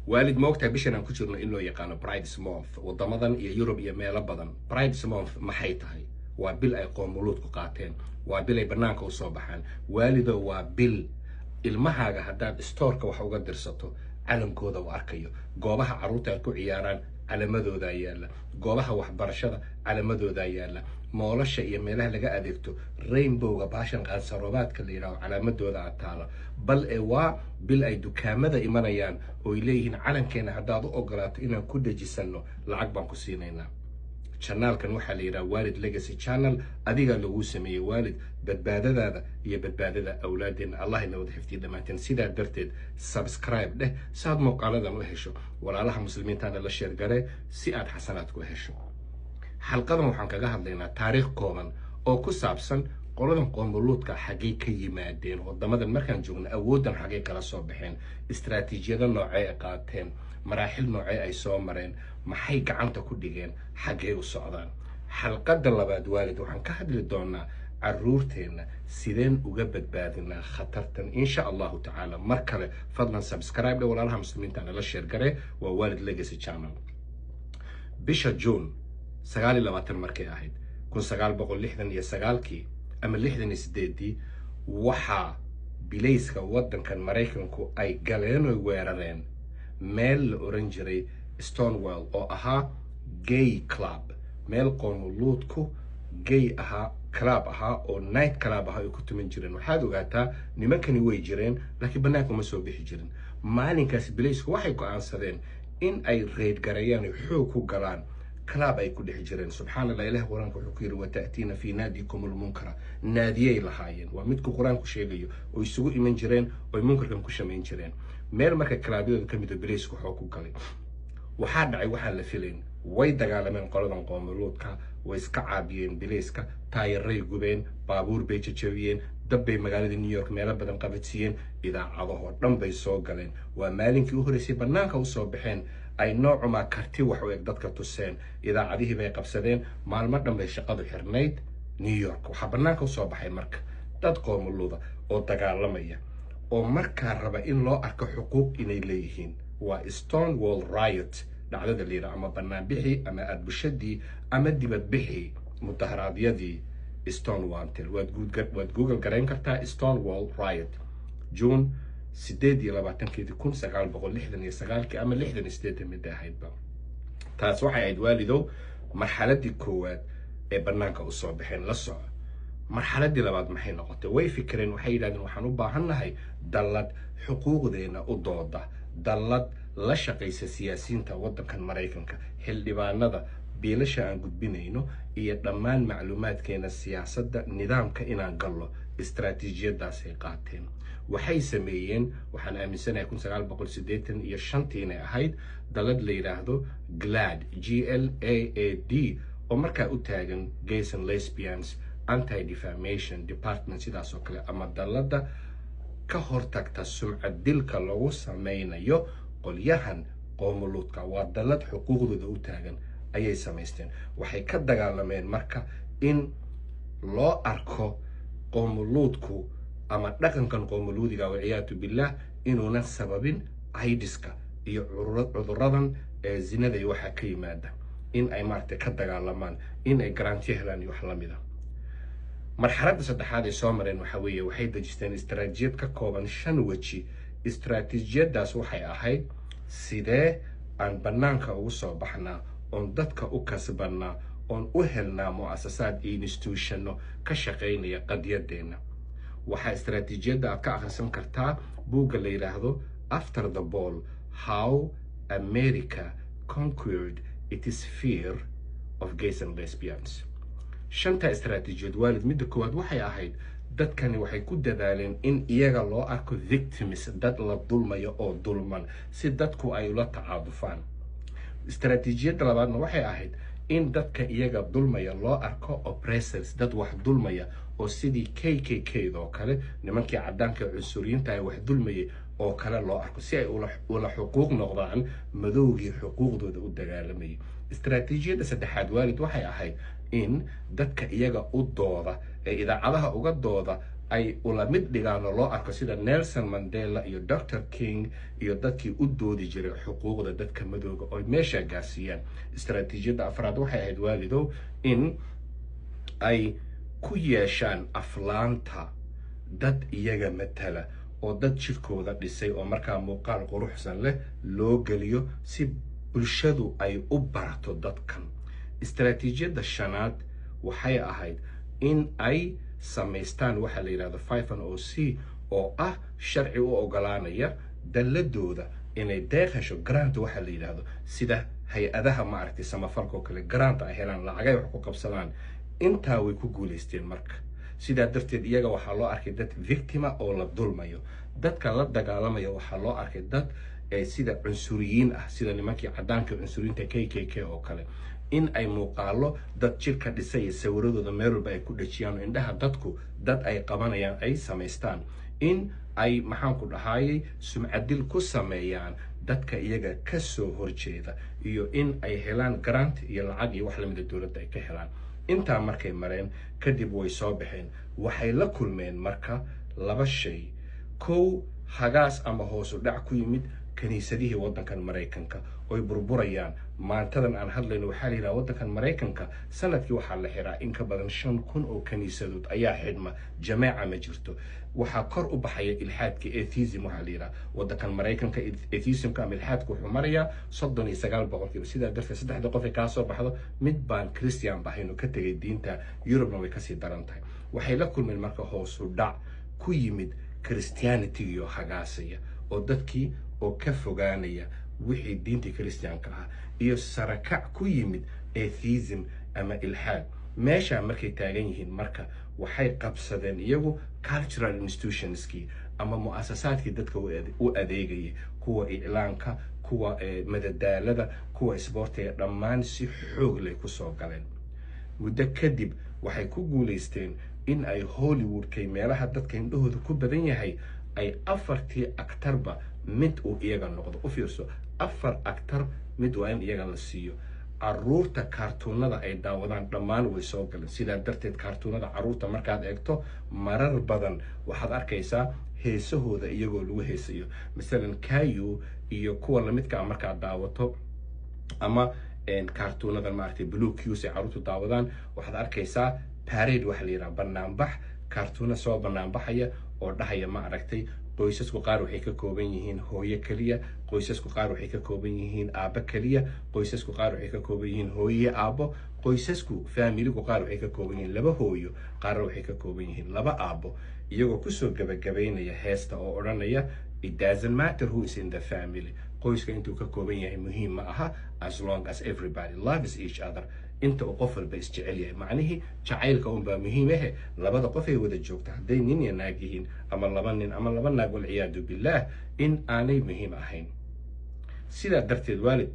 Waalid, ma ogtahay bishan aan ku jirno in loo yaqaano Brides Month wadamadan iyo Yurub iyo meelo badan? Brides Month maxay tahay? Waa bil ay qoomuluudku qaateen, waa bil ay bannaanka usoo baxaan. Waalido, waa bil ilmahaaga haddaad store-ka wax uga dirsato calankooda u arkayo, goobaha carruurta ay ku ciyaaraan calamadoodaa yaalla, goobaha waxbarashada calamadoodaa yaalla, mall-asha iyo meelaha laga adeegto rainbow-ga, baashan qaansaroobaadka la yidhaho, calaamadooda aad taala. Bal ee waa bil ay dukaamada imanayaan oo ay leeyihiin, "Calankeena haddaad u ogolaato inaan ku dejisanno, lacag baan ku siinaynaa." Channel-kan waxaa la yidhaha Waalid Legacy Channel. Adigaa laguu sameeyey, waalid, badbaadadaada iyo badbaadada awlaadeenna. Allah ina wada xifdiya dhammaanteen. Sidaa darteed subscribe dheh saad muuqaaladan u hesho. Walaalaha muslimiintaana la share garee si aad xasanaad ku hesho. Xalqadan waxaan kaga hadlaynaa taariikh kooban oo ku saabsan qoladan qoomuluudka. Xaggay ka yimaadeen? Wadamadan markaan joogno awooddan xaggay kala soo baxeen? Istaraatiijiyado noocee ay qaateen? Maraaxil noocee ay soo mareen? Maxay gacanta ku dhigeen? Xaggay u socdaan? Xalqadda labaad, waalid, waxaan ka hadli doonaa caruurteenna sideen uga badbaadinaa khatartan, insha Allahu tacaala. Mar kale fadlan subscribe dhe, walaalaha muslimiinta nala share garee. Waa Waalid Legacy Channel. Bisha June 29 markay ahayd 1969-kii ama 68-dii, waxaa bilayska waddankan Maraykanku ay galeen oy weerareen meel la oran jiray Stonewall, oo ahaa gay club, meel qoomuluudku gay ahaa, club ahaa oo night club ahaa ay ku tuman jireen. Waxaad ogaataa, nimankani way jireen, laakiin bannaanka uma soo bixi jirin. Maalinkaas bilaysku waxay go-aansadeen in ay raid gareeyaan, ay xoog ku galaan club ay ku dhex jireen. Subxaan Allah, Ilaah Qur-aanka wuxuu ku yidhi, "وتأتون في ناديكم المنكر." Naadiyay lahaayeen, waa midku Qur-aanku sheegayo, oo isugu iman jireen oo ay munkarkan ku shamayn jireen. Meel marka club-yadooda ka mid oo bilaysku xoog ku galay, waxaa dhacay waxaan la filayn. Way dagaalameen qoladan qoomuluudka, way iska caabiyeen bilayska, taayaray gubeen, baabuur bay jajabiyeen, dab bay magaalada New York meelo badan qabadsiiyeen, idaacadahoo dhan bay soo galeen. Waa maalinkii u horreysay bannaanka usoo baxeen, ay noocumaa karti wax u eg dadka tuseen. Idaacadihii bay qabsadeen, maalmo dhan bay shaqadu xirnayd New York. Waxaa bannaanka usoo baxay marka dad qoomuluuda oo dagaalamaya, oo markaa raba in loo arko xuquuq inay leeyihiin. Waa Stonewall Riot dhacdada la yidhaha, ama banaanbixii ama arbushadii ama dibadbixii, mudaharaadyadii Stonewall. Waad Google garayn kartaa Stonewall Riot, June 28-keedii 1969-kii ama 68 midda ahaydba. Taas waxay ahayd, waalidow, marxaladii koowaad ee bannaanka usoo baxeen. La soco, marxaladii labaad maxay noqotay? Way fikireen, waxay yidhahdeen, "Waxaan u baahannahay dallad xuquuqdeena u dooda, dallad la shaqaysa siyaasiyiinta waddankan Maraykanka, xildhibaanada, biilasha aan gudbinayno iyo dhammaan macluumaadkeena siyaasadda nidaamka inaan gallo." Istaraatiijiyadaasay qaateen. Waxay sameeyeen, waxaan aaminsanahay 1985-tii inay ahayd, dalad la yidhaahdo GLAAD, GLAAD, oo markaa u taagan Gays and Lesbians Anti Defamation Department, sidaas oo kale, ama dalladda ka hortagta sumcad dilka lagu sameynayo qolyahan qoomuluudka. Waa dallad xuquuqdooda u taagan ayay samaysteen. Waxay ka dagaalameen marka in loo arko qoomuluudku ama dhaqankan qoomuluudiga, والعياذ بالله, inuunan sababin AIDS-ka iyo cuduradan ee zinada iyo waxaa ka yimaada, in ay maaragtay ka dagaalamaan in ay garantiyo helaan iyo wax lamida. Marxaladda saddexaad ay soo mareen waxaa weeye, waxay dejisteen istaraatiijiyad ka kooban shan weji. Istaraatiijiyaddaas waxay ahayd, sidee aan bannaanka ugu soo baxnaa oon dadka u kasbannaa oon u helnaa mu'asasaad iyo institution-no ka shaqaynaya qadiyadeenna? Waxaa istaraatiijiyadda aad ka akhrisan kartaa buugga la yidhaahdo After the Ball: How America Conquered Its Fear of Gays and Lesbians. Shanta istaraatiijiyad, waalid, midda koowaad waxay ahayd, dadkani waxay ku dadaaleen in iyaga loo arko victims, dad la dulmayo oo dulman, si dadku ay ula tacaadufaan. Istaraatiijiyadda labaadna waxay ahayd in dadka iyaga dulmaya loo arko oppressors, dad wax dulmaya, oo sidii KKK oo kale, nimankii caddaanka cunsuriyiinta ay wax dulmayay oo kale loo arko, si ay ula xuquuq noqdaan madowgii xuquuqdooda u dagaalamayay. Istaraatiijiyadda saddexaad, waalid, waxay ahayd in dadka iyaga u dooda ee idaacadaha uga dooda Ay ula mid dhigaan oo loo arko sida Nelson Mandela iyo Dr King iyo dadkii u doodi jiray xuquuqda dadka madooga oo meesha gaarsiiyaan. Istaraatiijiyadda afraad waxay ahayd, waalidow, in ay ku yeeshaan aflaanta dad iyaga matala oo dad jirkooda dhisay oo markaa muuqaal quruxsan leh loo geliyo si bulshadu ay u barato dadkan. Istaraatiijiyadda shanaad waxay ahayd in ay samaystaan waxaa la yidhahdo 510(c), oo ah sharci u ogolaanaya dalladooda inay deeq hesho, grant waxaa la yidhahdo, sida hay-adaha maaragtay samafalka oo kale, grant ay helaan, lacagay wax ku qabsadaan. Intaa way ku guulaysteen. Marka sidaa darteed iyaga waxaa loo arkay dad victim ah oo la dulmayo. Dadka la dagaalamaya waxaa loo arkay dad sida cunsuriyiin ah, sida nimankii caddaanka cunsuriyiinta KKK oo kale, in ay muuqaalo dad jirka dhisay iyo sawiradooda meel walba ay ku dhejiyaan oo indhaha dadku dad ay qabanayaan ay samaystaan, in ay, maxaan ku dhahayay, sumcadil ku sameeyaan dadka iyaga kasoo horjeeda, iyo in ay helaan grant iyo lacag iyo wax lamida dowladda ay ka helaan. Intaa markay mareen kadib way soo baxeen. Waxay la kulmeen marka laba shay. Kow, hagaas ama hoosu dhac ku yimid kiniisadihii waddankan Maraykanka oy burburayaan. Maantadan aan hadlayno waxaa la yidhaha waddankan Maraykanka sanadkii waxaa la xiraa in ka badan 5000 oo kiniisadood ayaa xidhma. Jameeca ma jirto. Waxaa kor u baxaya ilxaadka, atheism waxaa la yidhaha. Waddankan Maraykanka atheismka ama ilxaadka wuxuu marayaa 39%. Sidaa darteed saddexda qof ee kaa soo baxdo mid baan Christian bahayn oo ka tegay diinta. Yurubna way kasii daran tahay. Waxay la kulmeen marka hoosu dhac ku yimid Christianity hagaasaya oo dadkii oo ka fogaanaya wixii diintii Christianka ah, iyo sarakac ku yimid atheism ama ilxaad. Meeshaa markay taagan yihiin marka waxay qabsadeen iyagu cultural institutionskii ama mu'asasaadkii dadka u adeegayay, kuwa iclaanka, kuwa madadaalada, kuwa isboortiga, dhammaan si xoog leh kusoo galeen. Muddo kadib waxay ku guulaysteen in ay Hollywoodkay, meelaha dadka indhahooda ku badan yahay, ay afartii actorba mid uu iyaga noqdo. U fiirso, afar actor mid waa in iyaga la siiyo. Caruurta kaartuunada ay daawadaan dhammaan way soo galeen. Sidaa darteed kaartuunada caruurta markaad eegto, marar badan waxaad arkaysaa heesahooda iyagoo lagu heesayo, masalan Caillou iyo kuwa lamidka ah markaad daawato, ama kaartuunadan maaragtay Blue's Clues ay carruurtu daawadaan, waxaad arkaysaa parade waxa la yidhaha, banaanbax, kaartuuna soo banaanbaxaya oo dhahaya, ma aragtay, qoysasku qaar waxay ka kooban yihiin hooyo keliya, qoysasku qaar waxay ka kooban yihiin aabbo keliya, qoysasku qaar waxay ka kooban yihiin hooyo aabbo, qoysasku faamiligu qaar waxay ka kooban yihiin laba hooyo, qaarna waxay ka kooban yihiin laba aabbo, iyagoo kusoo gabagabaynaya heesta oo odhanaya, "It doesn't matter who is in the family." Qoyska intuu ka kooban yahay muhiim ma aha, as long as everybody loves each other, inta uu qof walba isjecel yahay. Macnihii jacaylka unbaa muhiim ahe labada qof ay wada joogta, hadday nin iyo naag yihiin ama laba nin ama laba naag, walciyaadu billaah, in aanay muhiim ahayn. Sidaa darteed, waalid,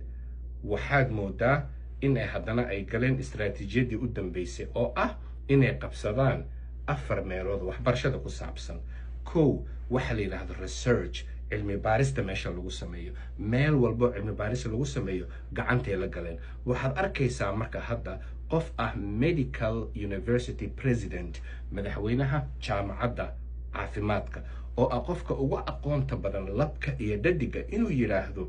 waxaad moodaa in ay haddana ay galeen istaraatiijiyaddii u dambeysay oo ah inay qabsadaan afar meelood waxbarashada ku saabsan. Kow, waxa la yidhaahdo research, cilmi baarista meesha lagu sameeyo, meel walbo cilmi baaris lagu sameeyo gacantay la galeen. Waxaad arkaysaa marka hadda qof ah medical university president, madaxweynaha jaamacadda caafimaadka, oo ah qofka ugu aqoonta badan labka iyo dhadiga, inuu yidhaahdo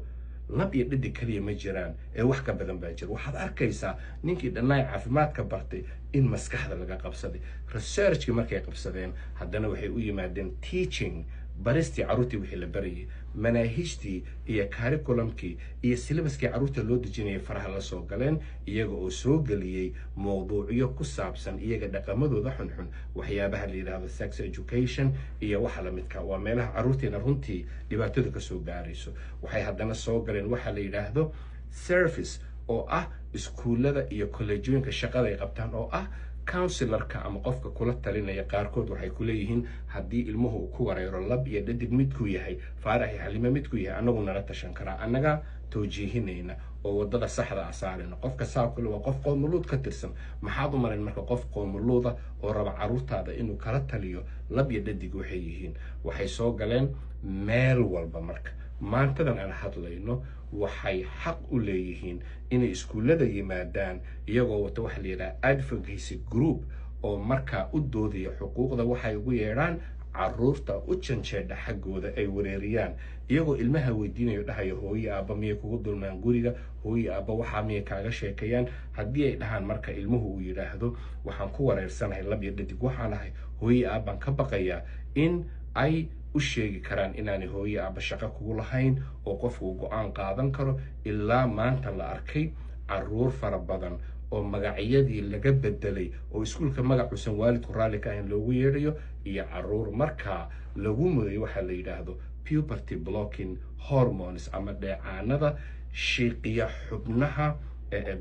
lab iyo dhadig kaliya ma jiraan ee wax ka badan baa jira. Waxaad arkaysaa ninkii dhannaay caafimaadka bartay in maskaxda laga qabsaday. Researchkii markay qabsadeen, haddana waxay u yimaadeen teaching, baristii carruurtii wixii la barayay, manaahijtii iyo curriculumkii iyo syllabuskii carruurta loo dejinayay faraha la soo galeen, iyaga oo soo geliyey mowduucyo ku saabsan iyaga dhaqamadooda xunxun, waxyaabaha la yidhaahdo sex education iyo waxa lamidka. Waa meelaha carruurteena runtii dhibaatadu kasoo gaarayso. Waxay haddana soo galeen waxa la yidhaahdo service, oo ah iskuullada iyo kolleejooyinka shaqada ay qabtaan, oo ah counselorka ama qofka kula talinaya. Qaarkood waxay ku leeyihiin, haddii ilmuhu uu ku wareero lab iyo dhadig midkuu yahay, Faarax iyo Xalime midkuu yahay, annagu nala tashan karaa, annaga tawjiihinayna oo waddada saxda ah saarayna. Qofka saa kule waa qof qoomuluud ka tirsan. Maxaad u malayn marka qof qoomuluuda oo raba carruurtaada inuu kala taliyo lab iyo dhadig waxay yihiin? Waxay soo galeen meel walba. Marka maantadan aan hadlayno waxay xaq u leeyihiin inay iskuullada yimaadaan iyagoo wata waxa la yidhaha advocacy group. oo markaa u doodaya xuquuqda waxay ugu yeedhaan caruurta u janjeedha xaggooda ay wareeriyaan, iyagoo ilmaha weydiinayo, dhahayo: "Hooyo, aabba miyay kugu dulmaan guriga? Hooyo, aabba waxaa miyay kaaga sheekeeyaan?" Haddii ay dhahaan, marka ilmuhu uu yidhaahdo: "Waxaan ku wareersanahay lab iyo dhadig, waxaan ahay, hooyo, aabbaan ka baqayaa," in ay u sheegi karaan inaanay hooyo, aabba shaqo kugu lahayn oo qofku go-aan qaadan karo. Ilaa maanta la arkay caruur fara badan oo magacyadii laga bedelay oo iskuulka magacuusan waalidku raalli ka ahayn loogu yeedhayo, iyo caruur markaa lagu mudayo waxaa la yidhaahdo puberty blocking hormones ama dheecaanada shiiqiya xubnaha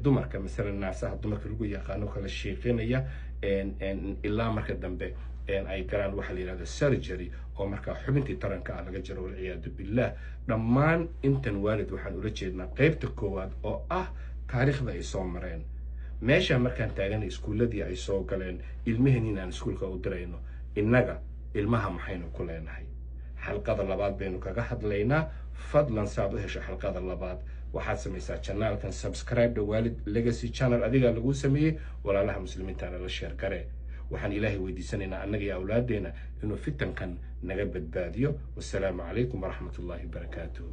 dumarka, masalan naasaha dumarka lagu yaqaano kala shiiqinaya, ilaa marka dambe ay galaan waxaa la yidhahdo surgery oo markaa xubintii taranka ah laga jaro, walciyaadu billah. Dhammaan intan, waalid, waxaan ula jeednaa qeybta koowaad oo ah taariikhda ay soo mareen, meesha markaan taaganay, iskuulladii ay soo galeen, ilmaheen inaan iskuulka u dirayno. Innaga ilmaha maxaynu ku leenahay? Xalqada labaad baynu kaga hadlaynaa. Fadlan, saad u hesho xalqada labaad, waxaad samaysaa channelkan subscribe the Waalid Legacy Channel. Adigaa laguu sameeyey. Walaalaha muslimiintana la share garee. Waxaan Ilaahay weydiisanaynaa annaga iyo awlaaddeena inuu fitankan naga badbaadiyo. Wasalaamu calaykum waraxmat ullahi wabarakaatuh.